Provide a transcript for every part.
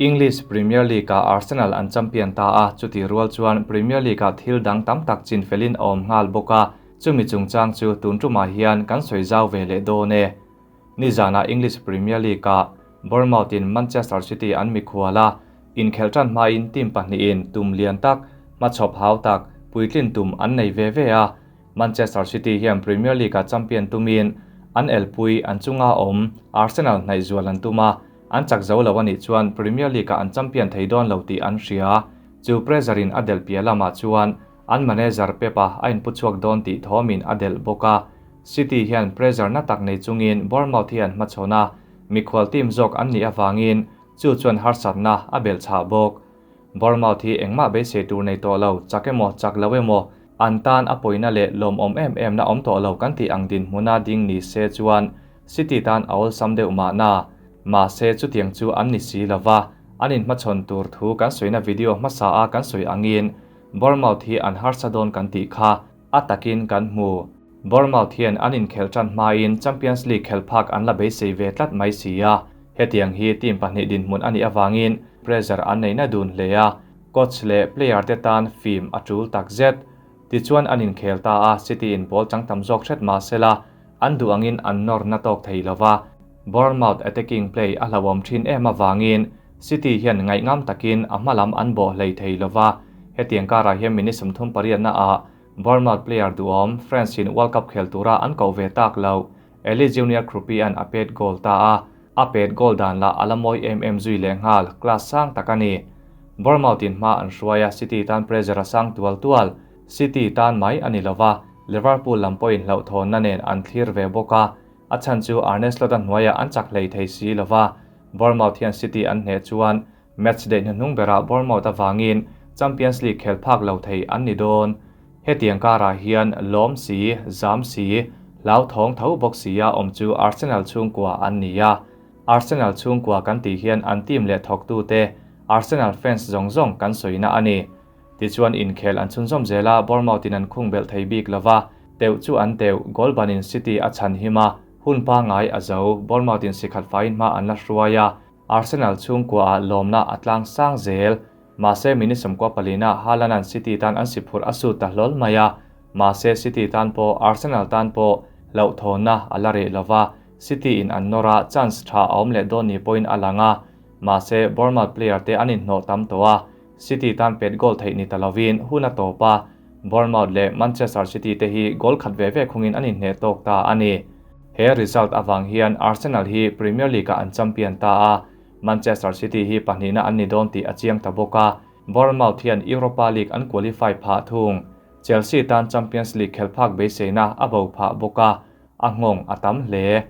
English Premier League-ah Arsenal an champion ta a, chutih rual chuan Premier League-ah thil dang tam tak chinfelin a awm nghal bawk a, chumi chungchang chu tun tumah hian kan sawi zau ve leh dawn e. Nizanah English Premier League-ah Bournemouth-in Manchester City an mikhual a, inkhelh tan hmain team pahnihin tum lian tak, hmachhawp hau tak, puitlin tum an nei ve ve a. Manchester City hian Premier League-ah champion tumin an elpui an chunga awm Arsenal hnaih zual an tum a, An chak zo lo a nih chuan Premier League-ah an champion thei dawn lo tih an hria. Chu pressure-in a delh piah lamah chuan an manager Pep-a a inpu chhuak dawn tih thawmin a delh bawk a. City hian pressure na tak nei chungin Bournemouth hi an hmachhawn a, mikhual team zawk an nih avangin chu chuan harsatna a belh chhah bawk. Bournemouth hi engmah beisei tur nei tawh lo, chak emaw chak lo emaw, an tan a pawina leh lawmawm em em na awm tawh lo kan tih ang dinhmuna ding ni se chuan City tan a awlsam deuh mahna. Mahse chutiang chu an ni si lova, an inhmachhawn tur thu kan sawina video hmasa a kan sawi angin Bournemouth hi an harsa dawn kan tih kha a takin kan hmu. Bournemouth hian an inkhelh tan hmain Champions League khelh phak an la beisei ve tlat mai si a, hetiang hi team pahnih dinhmun a nih avangin pressure an neihna dun hle a, coach leh player te tan fim a tul takzet. Tichuan an inkhel ta a, City in ball chang tam zawk hret mah sela, an duh angin an nawr na tawk thei lova, Bournemouth attacking play a hlauhawm thin em avangin City hian ngaihngam takin a hma lam an bawh hlei thei lova, hetiang karah hian minute 38 na ah Bournemouth player duhawm France in World Cup khel tura an koh ve tak loh Eli Junior Kroupi-a'n a pet goal ta a, a pet goal dan lah a la mawi em em zui leh nghal, class sang tak a ni. Bournemouth in hma an hruai a, City tan pressure a sang tual tual. City tan mai a ni lova, Liverpool lam pawhin hlauhthawnna nen an thlir ve bawk a, a chhan chu Arne Slot-a hnuaiah an chak hlei thei si lova, Bournemouth hian City an hneh chuan Match daih hnuhnung berah Bournemouth avangin Champions League khel phak lo thei an ni dawn. Hetiang karah hian lawm si, zam si, hlauthawng tho bawk sia awm chu Arsenal chhungkua an ni a. Arsenal chhungkua kan tih hian an team leh thawktute, Arsenal fans zawng zawng kan sawina a ni. Tichuan inkhel an chhunzawm zel a, Bournemouth in an khung belh thei bik lova, teuh chu an teuh, goal banin City a chhan him a, hun pangngai a zo, Bournemouth in sikhat faiin hma an la hruai a, Arsenal chhungkuaah lawmna a tlang sang zel. Mahse minute 14 ah Haaland-a'n City tan an siphurh a sut ta hlawl mai a, mahse City tan pawh Arsenal tan pawh hlauhthawnna a la reh lova, City in an nawr a, chance tha a awm leh dawn ni pawhin a lang a, mahse Bournemouth player te an inhnawh tam tawh a, City tan pet goal theih ni ta lovin hun a tawp a, Bournemouth leh Manchester City te hi goal khat ve ve khungin an inhneh tawk ta a ni. He result avang hian Arsenal hi Premier League-ah an champion ta a, Manchester City hi pahnihna an ni dawn tih a chiang ta bawk a, Bournemouth hian Europa League an qualify phah thung. Chelsea tan Champions League khelh phak beiseina a bo phah bawk a, a nghawng a tam hle.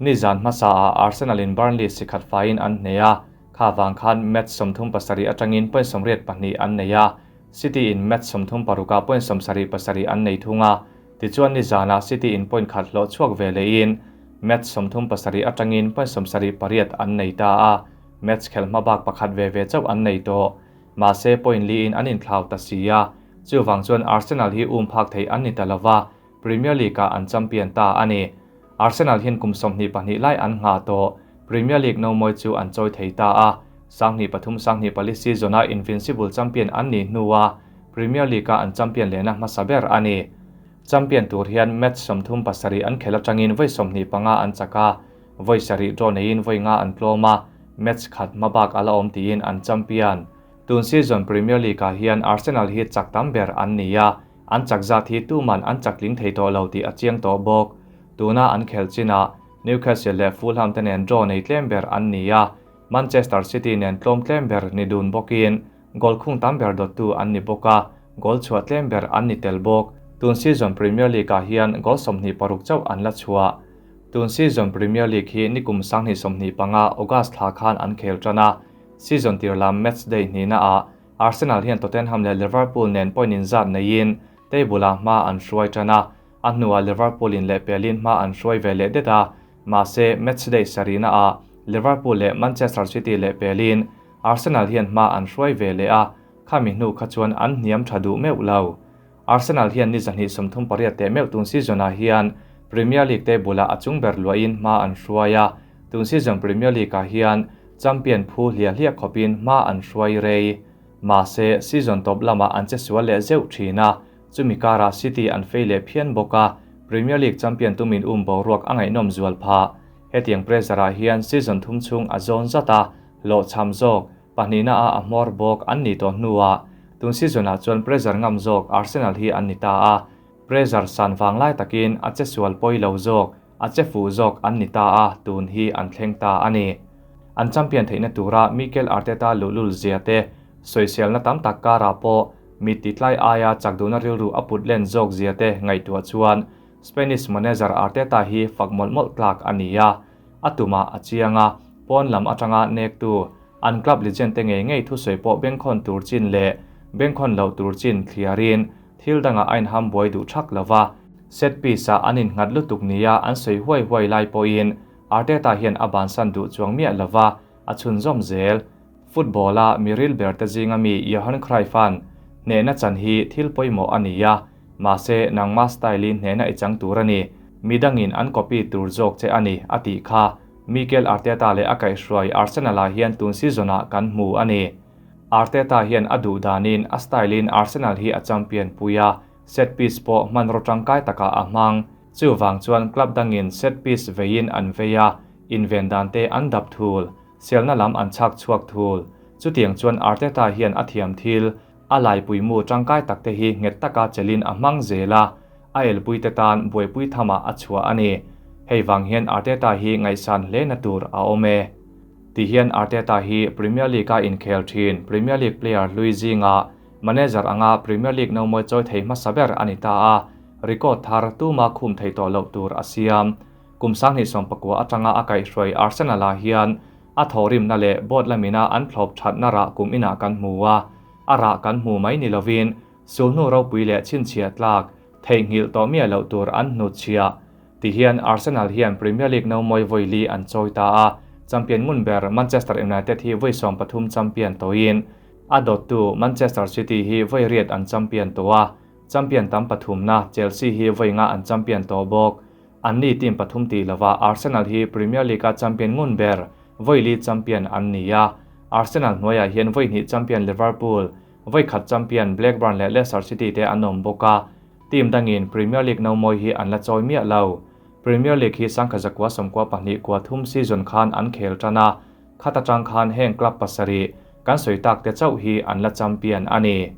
Nizan hmasaah Arsenal-in Burnley sikhat faiin an hneh a, kha vang khan match 37 atangin point 82 an nei a, City-in match 36-ah point 77 an nei thung a, Tichuan nizanah City in point khat hlawh chhuak ve lehin match 37 atangin point 78 an nei ta a, match khelh hma bak pakhat ve ve chauh an nei tawh. Mahse point liin an inthlau ta si a, chuvang chuan Arsenal hi um phak theih an ni ta lova, Premier League-ah an champion ta a ni. Arsenal hian kum 22 lai an nghah tawh, Premier League no mawi chu an chawi thei ta a, 2003 2004 season-a Invincible champion an nih hnua Premier League-a an champion lehna hmasa ber a ni. Champion tur hian match 37 an khelh atangin vawi 25 an chak a, vawi sarih draw neiin vawi nga an tlawm a, match khat hma bak a la awm tiin an champion. Tun season Premier League-ah hian Arsenal hi chak tam ber an ni a, an chak zat hi tuman an chak tling thei tawh lo tih a chiang tawh bawk. Tuna an khelh chinah Newcastle leh Fulham te nen draw nei tlem ber an ni a, Manchester City nen tlawm tlem ber ni dun bawkin goal khung tam ber dawttu an ni bawk a, goal chhuah tlem ber an ni tel bawk. Tun season Premier League-ah hian goal 26 chauh an la chhuah. Tun season Premier League hi nikum 2025 August thla khan an khel tan a, season tir lam match day hnihna ah Arsenal hian Tottenham leh Liverpool nen point inzat neiin table-ah hma an hruai tan a, a hnuah Liverpool in leh pelin hma an hruai ve leh det a, mahse match day sarihna ah Liverpool leh Manchester City leh pelin Arsenal hian hma an hruai ve leh a, khami hnu kha chuan an hniam tha duh meuh lo. Arsenal hian ni 238 teh meuh tun season-ah hian Premier League table-ah a chung ber luahin hma an hruai a, tun season Premier League-ah hian Champion phu hliah hliah khawpin hma an hruai rei. Mahse, season tawp lamah an che sual leh zeuh thin a, chumi karah City an fei leh phian bawk a, Premier League champion tumin um boruak a ngaihnawm zual phah. Hetiang pressure-ah hian season thum chhung a zawn zat a, hlawhchham zawk, pahnihna a a hmawr bawk an nih tawh hnuah tun season-ah chuan pressure ngam zawk Arsenal hi an ni ta a, pressure san vang lai takin a che sual pawi lo zawk, a che fuh zawk an ni ta a, tun hi an thleng ta a ni. An champion theihna tura Mikel Arteta luhlul zia te, sawiselna tam tak karah pawh mit titlai aia chak duhna rilru a put len zawk zia te ngaihtuah chuan Spanish manager Arteta hi fak mawlh mawlh tlak a ni a, a tumah a chiang a, pawn lam atanga nektu an club legend te ngei ngei thusawi pawh bengkhawn tur chin leh bengkhawn loh tur chin thliarin thil dangah a inham buai duh thak lo va, set piece ah an innghat lutuk nia an sawi huai huai lai pawhin Arteta hian a bansan duh chuang miah lo va, a chhunzawm zel. Football a mi ril ber te zinga mi Johan Cruyff-a'n hnehna chan hi thil pawimawh a ni a, mahse nangma style-in hnehna i chang tur a ni, midangin an copy tur zawk che a ni, a tih kha Mikel Arteta leh a kaihhruai Arsenal-ah hian tun season-ah kan hmu a ni. Arteta hian a duh danin a style-in Arsenal hi a champion pui a, set piece pawh hmanraw tangkai takah a hmang. Chuvang chuan club dangin set piece veiin an vei a, inven dan te an dap thul, selna lam an chhak chhuak thul. Chutiang chuan Arteta hian a thiam thil, a laipui mu tangkai tak te hi nghet taka chelin a hmang zel a, a elpui te tan buaipui thamah a chhuah a ni. Hei vang hian Arteta hi ngaihsan hle na tur a awm e. Ti hian Arteta hi Premier League-a inkhel thin Premier League player hlui zinga manager anga Premier League nomawi chawi thei hmasa ber a ni ta a, record thar tuma khum thei tawh loh tur a siam. Kum sanghnih sawmpakua atanga a kaihhruai Arsenal-ah hian a thawhrimna leh board lamina an thlawp thatna rah kum inah kan hmu a, a rah kan hmu mai ni lovin sulhnu ropui leh chhinchhiah tlak theihnghilh tawh miah loh tur an hnutchhiah. Ti hian Arsenal hian Premier League nomawi vawi li an chawi ta a, champion ngun ber Manchester United hi vawi 13 champion tawhin a dawttu Manchester City hi vawi riat an champion tawh a, champion tam pathumna Chelsea hi vawi nga an champion tawh bawk. Anni team pathum tih lova Arsenal hi Premier League-a champion ngun ber vawi li champion an ni a, Arsenal hnuaiah hian vawi hnih champion Liverpool, vawi khat champion Blackburn leh Leicester City te an awm bawk a. Team dangin Premier League nomawi hi an la chawi miah lo. Premier League hi sangkhat zakua sawmkua pahnih kua thum season khan an khel tan a, khat atang khan heng club pasarih kan sawi tak te chauh hi an la champion a ni.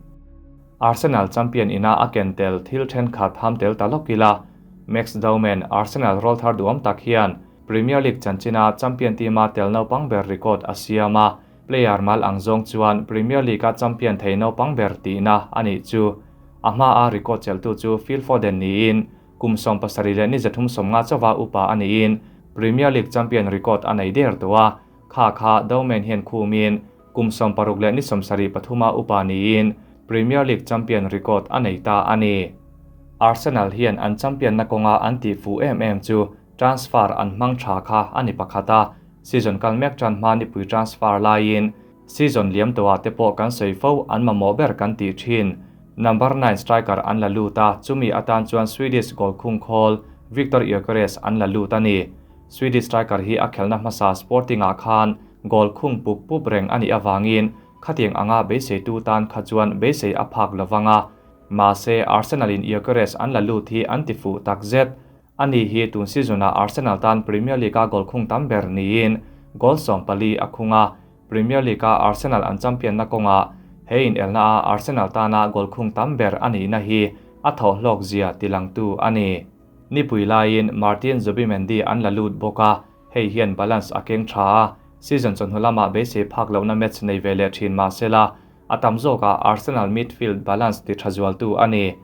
Arsenal champion ina a ken tel thil thenkhat ham tel ta lawk ila, Max Dowman, Arsenal rawlthar duhawm tak hian Premier League chanchina champion team-a tel naupang ber record a siam a, Player mal ang zawng chuan Premier League-a champion thei naupang ber tihna a nih chu. A hmaa record chelhtu chu Phil Foden niin kum 77 leh ni 350 chauva upa a niin Premier League champion record a nei der tawh a, kha kha Dowman hian khumin kum 60 leh ni 73 upa niin Premier League champion record a nei ta a ni. Arsenal hian an champion na kawnga an tih fuh em em chu transfer an hmang tha kha a ni pakhat a, season kal mek tan hma nipui transfer laiin season liam tawhah te pawh kan sawi fo an mamawh ber kan tih thin. Number 9 striker an la lut a, chumi atan chuan Swedish goal khung khawl Victor Gyökeres an la lut a ni. Swedish striker hi a khelna hmasa Sporting-ah khan goal khung pup pup reng a nih avangin khatiang anga beiseitu tan kha chuan beisei a phak lovang a. Mahse, Arsenal-in Gyökeres an la lut hi an ti fuh takzet. Ani hi tun season-ah Arsenal tan Premier League-a goal khung tam ber niin goal 14 a khung a, Premier League-a Arsenal an champion na kawngah he inelna a Arsenal tana goal khung tam ber a nihna hi a thawhhlawk zia tilangtu a ni. Nipui laiin Martin Zubimendi an la lut bawk a, hei hian balance a keng tha a, season chawhnu lamah beisei phak lohna match nei ve leh thin mahsela a tam zawkah Arsenal midfield balance ti tha zualtu a ni.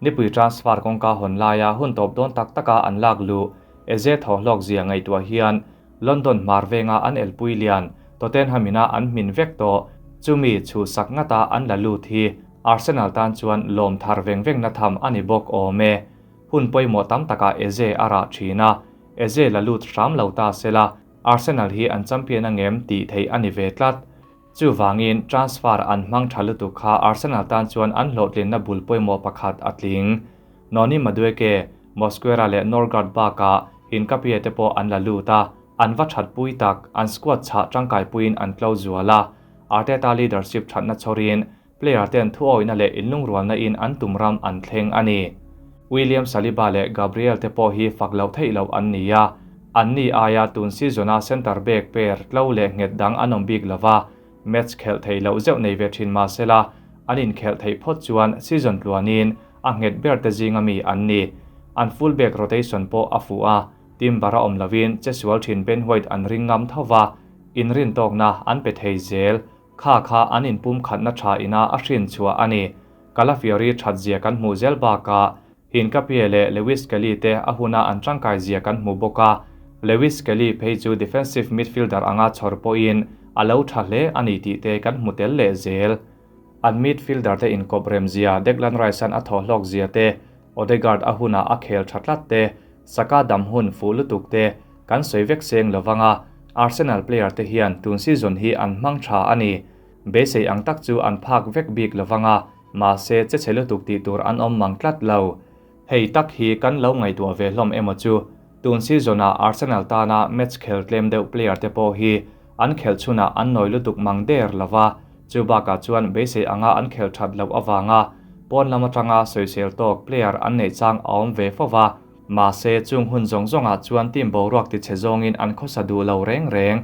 Nipui transfer kawngka hawn laia hun tawp dawn tak taka an lak luh Eze thawhhlawk zia ngaihtuah hian London hmar venga an elpui lian Tottenham-ina an hmin vek tawh chumi chhuhsak ngata an la lut hi Arsenal tan chuan lawm thar veng veng na tham a ni bawk awm e. Hun pawimawh tam takah Eze a rah thin a, Eze la lut hram lo ta sela Arsenal hi an champion angem tih theih a ni ve tlat. Chuvangin transfer an hmang tha lutuk kha Arsenal tan chuan an hlawhtlinna bul pawimawh pakhat a tling. Noni Madueke, Mosquera leh Norgaard bakah Hincapié te pawh an la lut a. An va thatpui tak, an squad chhah tangkaipuiin an tlo zual a, Arteta leadership thatna chhawrin player ten thuawihna leh inlungrualna in an tum ram an thleng a ni. William Saliba leh Gabriel te pawh hi fak loh theih loh an ni a, an ni aia tun season-a centre back pair tlo leh nghet dang an awm bik lova, match khelh theih loh zeuh nei ve thin mah sela, an inkhelh theih phawt chuan season tluanin a nghet ber te zinga mi an ni. An full back rotation pawh a fuh a, Timber a awm lovin che sual thin Ben White an ring ngam tho va, inrintawkna an pe thei zel. Kha kha an inpum khatna tha ina a hrin chhuah a ni. Calafiori that zia kan hmuh zel bakah Hincapié leh Lewis Kelly te a huna an tangkai zia kan hmu bawk a, Lewis Kelly phei chu defensive midfielder anga chhawr pawhin a lo tha hle a ni tih te kan hmu tel leh zel. An midfielder te inkawp rem zia, Declan Rice-a'n a thaw hlawk zia te, Odegaard a hunah a khel tha tlat te, Saka dam hun fuh lutuk te kan sawi vek seng lovang a, Arsenal player te hian tun season hi an hmang tha a ni. Beisei ang tak chu an phak vek bik lovang a, mahse che chhe lutuk tih tur an awm mang tlat lo. Hei tak hi kan lo ngaihtuah ve hlawm emaw chu, tun season ah Arsenal tana match khel tlem deuh player te pawh hi an khelh chhunah an nawi lutuk mang der lova, chu bakah chuan beisei anga an khel that loh avanga pawn lam atanga sawisel tawk player an neih chang a awm ve fo va. Mahse chung hun zawng zawngah chuan team boruak tichhe zawngin an khawsa duh lo reng reng.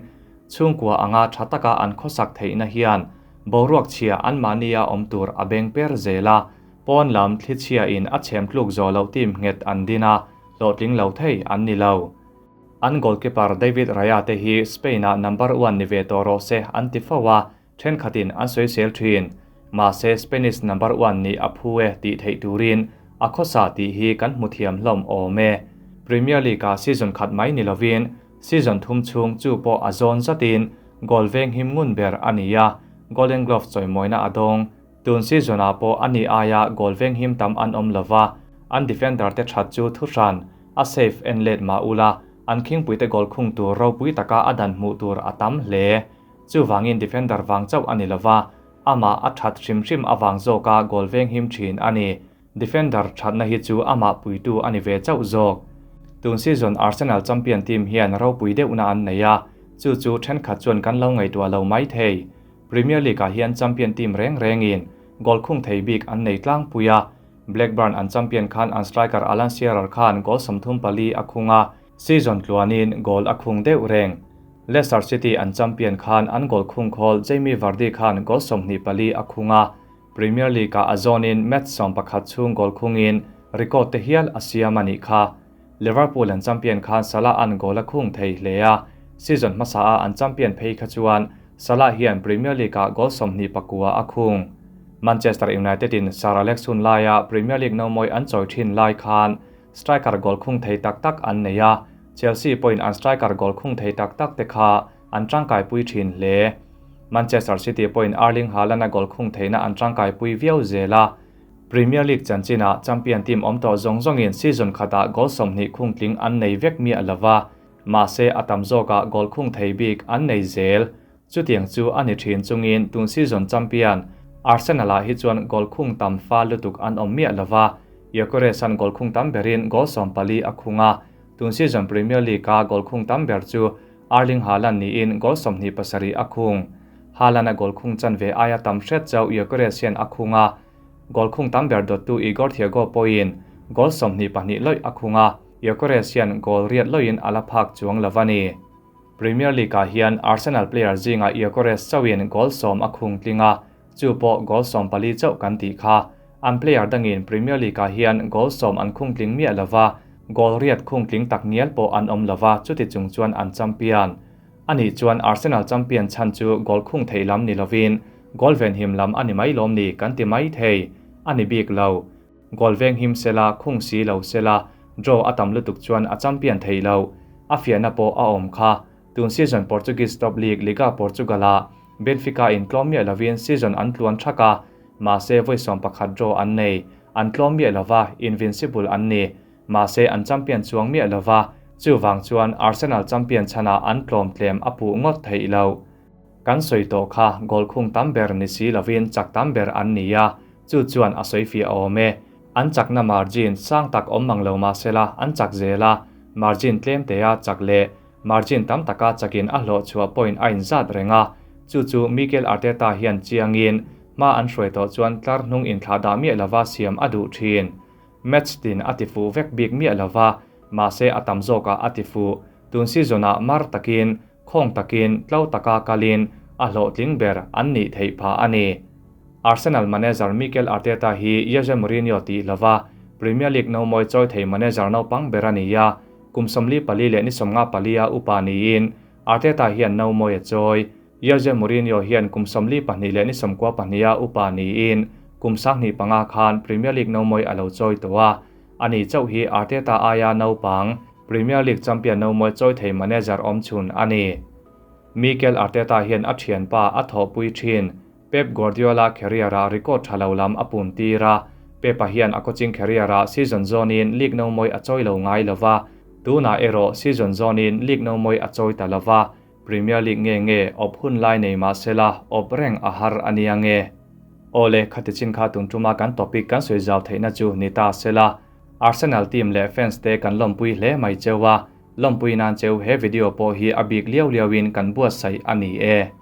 Chhungkua anga tha taka an khawsak theihna hian boruak chhia anmahnia awm tur a beng per zel a, pawn lam thli chhiain a chhem tluk zawh loh team nghet an din a, hlawhtling lo thei an ni lo. An goalkeeper David Raya te hi Spain-ah number one ni ve tawh rawh se an ti fo a, thenkhatin an sawisel thin. Mahse Spanish number one nih a phu e tih theih turin a khawsa tih hi kan hmu thiam hlawm awm e. Premier League-ah season khat mai ni lovin season thum chhung chu pawh a zawn zatin goal veng him ngun ber a ni a, Golden Glove chawimawina a dawng. Tun season-ah pawh a ni aia goal veng him tam an awm lova, an defender te that chu thu hran a safe en let mah ula, an khingpuite goal khung tur ropui taka a dan hmuh tur a tam hle. Chuvangin defender vang chauh a ni lova, amah a that hrim hrim avang zawka goal veng him thin a ni. Defender thatna hi chu amah puitu a ni ve chauh zawk. Tun season Arsenal champion team hian ropui deuhna an nei a, chu chu thenkhat chuan kan lo ngaihtuah lo mai thei. Premier League-ah hian champion team reng rengin goal khung thei bik an nei tlangpui a, Blackburn an champion khan an striker Alan Shearer khan goal 34 a khung a, season tluanin goal a khung deuh reng. Leicester City an champion khan an goal khung khawl Jamie Vardy khan goal 24 a khung a, Premier League-ah a zawnin match 11 chhung goal khungin record te hial a siam a nih kha. Liverpool an champion khan Salah an goal a khung thei hle a, season hmasa a an champion phei kha chuan Salah hian Premier League-ah goal 29 a khung. Manchester United in Sir Alex hun laia Premier League no mawi an chawi thin lai khan striker goal khung thei tak tak an nei a, Chelsea pawhin an striker goal khung thei tak tak te kha an tangkai pui thin hle. Manchester City pawhin Erling Haaland a goal khung theihna an tangkai pui viau zel a. Premier League chanchinah champion team awm tawh zawng zawngin season khatah goal 20 khung tling an nei vek miah lova, mahse a tam zawkah goal khung thei bik an nei zel. Chutiang chu a ni thin chungin tun season champion Arsenal-ah hi chuan goal khung tam fa lutuk an awm miah lova, Gyökeres an goal khung tam berin goal 14 a khung a, tun season Premier League-a goal khung tam ber chu Erling Haaland niin goal 27 a khung. Haaland a goal khung chan ve aia tam hret chauh Gyökeres hian a khung a, goal khung tam ber dawttu Igor Thiago pawhin goal 22 loih a khung a, Gyökeres hian goal riat loihin a la phak chuang lova ni. Premier League-ah hian Arsenal player zinga Gyökeres chauhin goal 10 a khung tling a, chu pawh goal 14 chauh kan tih kha. An player dangin Premier League-ah hian goal 10 an khung tling miah lova, goal riat khung tling tak ngial pawh an awm lova, chuti chung chuan an champion. Ani chuan Arsenal champion chan chu goal khung thei lam ni lovin, goal ven him lam ani mai lawm ni kan ti mai thei, ani bik lo. Goal veng him sela khung si lo sela, draw a tam lutuk chuan a champion thei lo. A fiahna pawh a awm kha. Tun season Portuguese Top League Liga Portugal-ah Benfica in tlawm miah lovin season an tluan thak a, mahse vawi 11 draw an nei. An tlawm miah lova, invincible an ni. Mahse an champion chuang miah lova, chu wang chuan Arsenal champion chana an tlawm tlem a puh ngawt thei lo. Kan sawi tawh kha goal khung tam ber ni si lovin chak tam ber an ni a, chu chuan a sawi fiah awm e. An chakna margin sang tak awm mang lo mahsela an chak zela, margin tlem te a chak le. Margin tam taka chakin a hlawh chhuah point a inzat reng a, chu chu Mikel Arteta hian chiangin hma an hruai tawh chuan tlar hnung inthlahdah miah lova siam a duh thin. Match tin a tifuh vek bik miah lova, mahse a tam zawkah a tifuh. Tun season-ah mar takin, khawng takin, tlo taka kalin a hlawhtling ber an nih theih phah a ni. Arsenal manager Mikel Arteta hi Jose Mourinho tih lova Premier League nomawi chawi thei manager naupang ber a ni a, kum 44 leh ni 54 a upa niin Arteta hian nomawi a chawi. Jose Mourinho hian kum 42 leh ni 92 a upa niin kum 2005 khan Premier League nomawi a lo chawi tawh a, ani chauh hi Arteta aia naupang Premier League champion nomawi chawi thei manager awm chhun a ni. Mikel Arteta hian a thianpa a thawhpui thin. Pep Guardiola career-ah record tha lo lam a pun tir a, Pep-a hian a coaching career-ah season zawnin league nomawi a chawi lo ngai lo va, tunah erawh season zawnin league nomawi a chawi ta lo va, Premier League nge nge awp hun lai nei mah sela awp reng a har a nia nge. Awle, khati chin kha tun tuma kan topic kan sawi zau theihna chu ni ta sela, Arsenal team leh fans te kan lawmpui hle mai cheu a, lawmpui nan cheu he video pawh hi a bik liau liauin kan buatsaih a ni e.